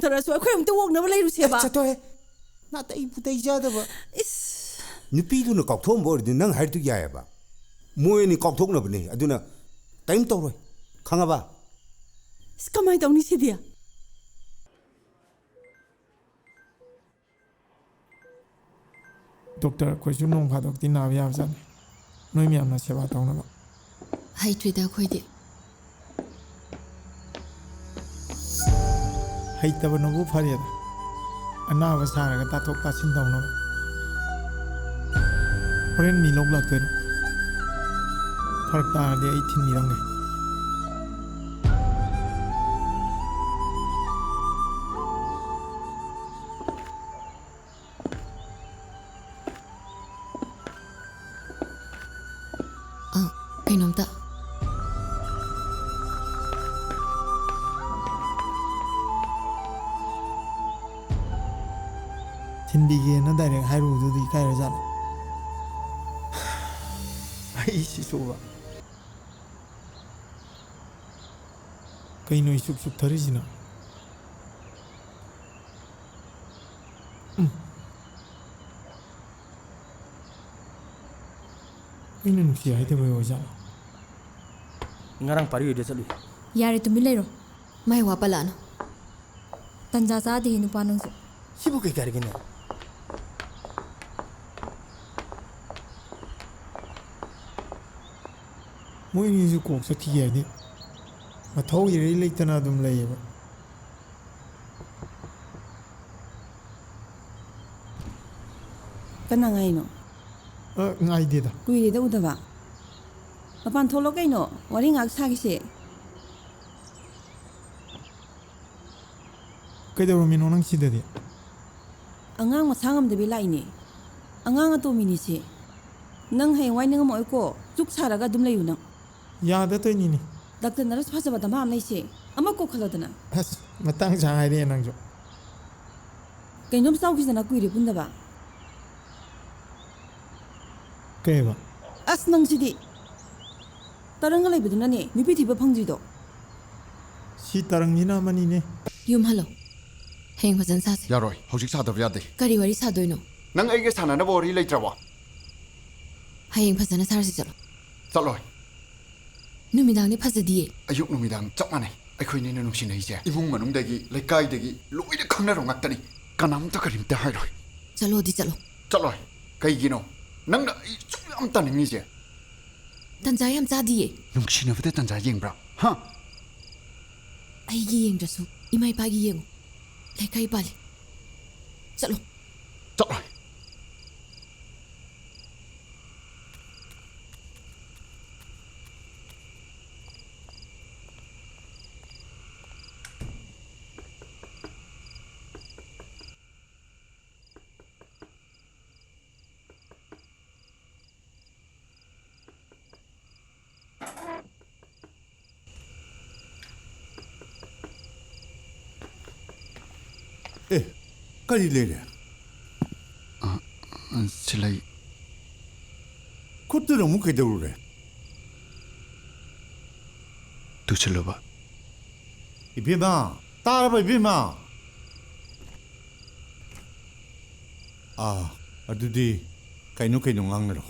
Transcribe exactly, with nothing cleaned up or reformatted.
ꯇꯧꯔꯁꯨ ꯑꯩꯈꯣꯏ ꯑꯃꯨꯛꯇ ꯑꯣꯛꯅꯕ ꯂꯩꯔꯨꯁꯦꯕ꯫ ꯑꯦ, ꯆꯠꯊꯣꯛꯍꯦ꯫ ꯅꯥꯇꯩ ꯄꯨꯇꯩ ꯆꯥꯗꯕ꯫ ꯏꯁ꯫ ꯅꯨꯄꯤꯗꯨꯅ ꯀꯥꯎꯊꯣꯛꯑꯝꯕ ꯑꯣꯏꯔꯗꯤ ꯅꯪ ꯍꯥꯏꯔꯤꯗꯨ ꯌꯥꯏꯑꯕ꯫ ꯃꯣꯏ ꯑꯅꯤ ꯀꯥꯎꯊꯣꯛꯅꯕꯅꯦ, ꯑꯗꯨꯅ ꯀꯔꯤꯝ ꯇꯧꯔꯣꯏ꯫ ꯈꯪꯉꯕ? ꯏꯁ, ꯀꯃꯥꯏ ꯇꯧꯅꯤ ꯁꯤꯗꯤ? ꯗꯣꯛꯇꯔ, ꯑꯩꯈꯣꯏꯁꯨ ꯅꯣꯡ ꯐꯥꯗꯣꯛꯇꯤ ꯅꯥꯕ ꯌꯥꯕꯖꯥꯠꯅꯤ, ꯅꯣꯏ ꯃꯌꯥꯝꯅ ꯁꯦꯕꯥ ꯇꯧꯅꯕ꯫ ꯍꯩꯇ꯭ꯔꯤꯗ ꯑꯩꯈꯣꯏꯗꯤ꯫ ꯍꯩꯇꯕꯅꯕꯨ ꯐꯔꯦꯗ, ꯑꯅꯥꯕ ꯁꯥꯔꯒ ꯇꯥꯊꯣꯛ ꯇꯥꯁꯤꯟ ꯇꯧꯅꯕ꯫ ꯍꯣꯔꯦꯟ ꯃꯤ ꯂꯧ ꯂꯥꯛꯇꯣꯏꯔꯣ? ꯐꯔꯛ ꯇꯥꯔꯗꯤ ꯑꯩ ꯊꯤꯟꯕꯤꯔꯝꯒꯦ꯫ ꯑ, ꯀꯩꯅꯣꯝꯇ꯫ ꯊꯤꯟꯕꯤꯒꯦꯅ ꯗꯥꯏꯔꯦꯛ ꯍꯥꯏꯔꯨꯕꯗꯨꯗꯤ ꯏꯀꯥꯏꯔꯖꯥꯠꯂꯣ? ꯑꯩ ꯁꯤꯁꯨꯕ꯫ ꯀꯩꯅꯣ ꯏꯁꯨꯛ ꯁꯨꯛꯊꯔꯤꯁꯤꯅ? ꯎꯝ꯫ ꯑꯩꯅ ꯅꯨꯡꯁꯤ ꯍꯥꯏꯗꯕꯩ ꯑꯣꯏꯖꯥꯠꯂꯣ? ꯉꯔꯥꯡ ꯄꯥꯔꯤ ꯍꯣꯏꯗ ꯆꯠꯂꯨꯏ꯫ ꯌꯥꯔꯦ, ꯇꯨꯃꯤꯟ ꯂꯩꯔꯣ꯫ ꯃꯥꯏ ꯋꯥ ꯄꯜꯂꯛꯑꯅꯨ꯫ ꯇꯟꯖꯥ ꯆꯥꯗꯦꯍꯦ, ꯅꯨꯄꯥ ꯅꯪꯁꯨ꯫ ꯁꯤꯕꯨ ꯀꯩ ꯀꯥꯏꯔꯒꯦꯅꯦ? ꯃꯣꯏ ꯑꯅꯤꯁꯨ ꯀꯣꯛ ꯆꯠꯈꯤꯒꯦ ꯍꯥꯏꯗꯤ ꯃꯊꯧ ꯏꯔꯩ ꯂꯩꯇꯅ ꯑꯗꯨꯝ ꯂꯩꯌꯦꯕ꯫ ꯀꯅꯥ ꯉꯥꯏꯅꯣ? ꯑ, ꯉꯥꯏꯗꯦꯗ꯫ ꯀꯨꯏꯔꯦꯗ ꯎꯗꯕ꯫ ꯃꯄꯥꯟ ꯊꯣꯛꯂꯣ ꯀꯩꯅꯣ, ꯋꯥꯔꯤ ꯉꯥꯏꯍꯥꯛ ꯁꯥꯈꯤꯁꯦ꯫ ꯀꯩꯗꯧꯔꯝꯃꯤꯅꯣ ꯅꯪ ꯁꯤꯗꯗꯤ? ꯑꯉꯥꯡ ꯃꯁꯥ ꯉꯝꯗꯕꯤ ꯂꯥꯛꯏꯅꯦ꯫ ꯑꯉꯥꯡ ꯑꯇꯣꯝꯕꯤꯅꯤꯁꯦ꯫ ꯅꯪ ꯍꯌꯦꯡꯋꯥꯏ ꯅꯤꯡꯉꯝꯃꯛꯑꯣꯏꯀꯣ꯫ ꯆꯨꯛ ꯁꯥꯔꯒ ꯑꯗꯨꯝ ꯂꯩꯌꯨ ꯅꯪ꯫ ꯌꯥꯗ ꯇꯧꯏꯅꯤꯅꯦ꯫ ꯗꯥꯛꯇꯔ ꯅꯔꯁ ꯐꯖꯕ ꯗꯃꯥ ꯑꯃ ꯂꯩꯁꯦ꯫ ꯑꯃ ꯀꯧꯈꯠꯂꯣꯗꯅ꯫ ꯑꯁ, ꯃꯇꯥꯡ ꯆꯥ ꯍꯥꯏꯔꯛꯑꯦ ꯅꯪꯁꯨ꯫ ꯀꯩꯅꯣꯝ ꯆꯥꯎꯈꯤꯗꯅ, ꯀꯨꯏꯔꯦ ꯄꯨꯟꯗꯕ꯫ ꯀꯩꯕ? ꯑꯁ, ꯅꯪꯁꯤꯗꯤ꯫ ꯇꯔꯪꯒ ꯂꯩꯕꯗꯨꯅꯅꯦ ꯅꯨꯄꯤ ꯊꯤꯕ ꯐꯪꯗ꯭ꯔꯤꯗꯣ꯫ ꯁꯤ ꯇꯔꯪꯁꯤꯅ ꯑꯃꯅꯤꯅꯦ꯫ ꯌꯨꯝ ꯍꯜꯂꯣ꯫ ꯍꯌꯦꯡ ꯐꯖꯅ ꯁꯥꯁꯦ꯫ ꯌꯥꯔꯣꯏ, ꯍꯧꯖꯤꯛ ꯁꯥꯗꯕ ꯌꯥꯗꯦ꯫ ꯀꯔꯤ ꯋꯥꯔꯤ ꯁꯥꯗꯣꯏꯅꯣ? ꯅꯪ ꯑꯩꯒ ꯁꯥꯟꯅꯅꯕ ꯋꯥꯔꯤ ꯂꯩꯇ꯭ꯔꯕꯣ? ꯍꯌꯦꯡ ꯐꯖꯅ ꯁꯥꯔꯁꯤ, ꯆꯠꯂꯣ꯫ ꯆꯠꯂꯣꯏ꯫ ꯅꯨꯃꯤꯗꯥꯡꯗꯤ ꯐꯖꯗꯤꯌꯦ꯫ ꯑꯌꯨꯛ ꯅꯨꯃꯤꯗꯥꯡ ꯆꯞ ꯃꯥꯟꯅꯩ꯫ ꯑꯩꯈꯣꯏꯅꯤꯅ ꯅꯨꯡꯁꯤꯅꯩꯁꯦ ꯏꯃꯨꯡ ꯃꯅꯨꯡꯗꯒꯤ, ꯂꯩꯀꯥꯏꯗꯒꯤ ꯂꯣꯏꯅ ꯈꯪꯅꯔꯕ ꯉꯥꯛꯇꯅꯤ꯫ ꯀꯅꯥꯝꯇ ꯀꯔꯤꯝꯇ ꯍꯥꯏꯔꯣꯏ꯫ ꯆꯠꯂꯣꯗꯤ ꯆꯠꯂꯣ꯫ ꯆꯠꯂꯣꯏ꯫ ꯀꯩꯒꯤꯅꯣ ꯅꯪꯅ ꯑꯩ ꯁꯨꯛ ꯌꯥꯝ ꯇꯥꯅꯤꯡꯉꯤꯁꯦ? ꯇꯟꯖꯥ ꯌꯥꯝ ꯆꯥꯗꯤꯌꯦ꯫ ꯅꯨꯡꯁꯤꯅꯕꯗ ꯇꯟꯖꯥ ꯌꯦꯡꯕ꯭ꯔꯥ? ꯍꯥ? ꯑꯩꯒꯤ ꯌꯦꯡꯗ꯭ꯔꯁꯨ ꯏꯃꯥ ꯏꯄꯥꯒꯤ ꯌꯦꯡꯉꯨ꯫ ꯂꯩꯀꯥꯏ ꯄꯥꯜꯂꯤ꯫ ꯆꯠꯂꯣ꯫ ꯆꯠꯂꯣꯏ꯫ ꯑꯦ, ꯀꯔꯤ ꯂꯩꯔꯦ? ꯑ, ꯑ, ꯁꯤꯂꯩ꯫ ꯈꯨꯠꯇꯨꯅ ꯑꯃꯨꯛ ꯀꯩꯗꯧꯔꯨꯔꯦ? ꯇꯨꯁꯤꯜꯂꯨꯕ꯫ ꯏꯕꯦꯝꯃ, ꯇꯥꯔꯕ ꯏꯕꯦꯝꯃ? ꯑꯥ, ꯑꯗꯨꯗꯤ ꯀꯩꯅꯣ ꯀꯩꯅꯣ ꯉꯥꯡꯅꯔꯣ꯫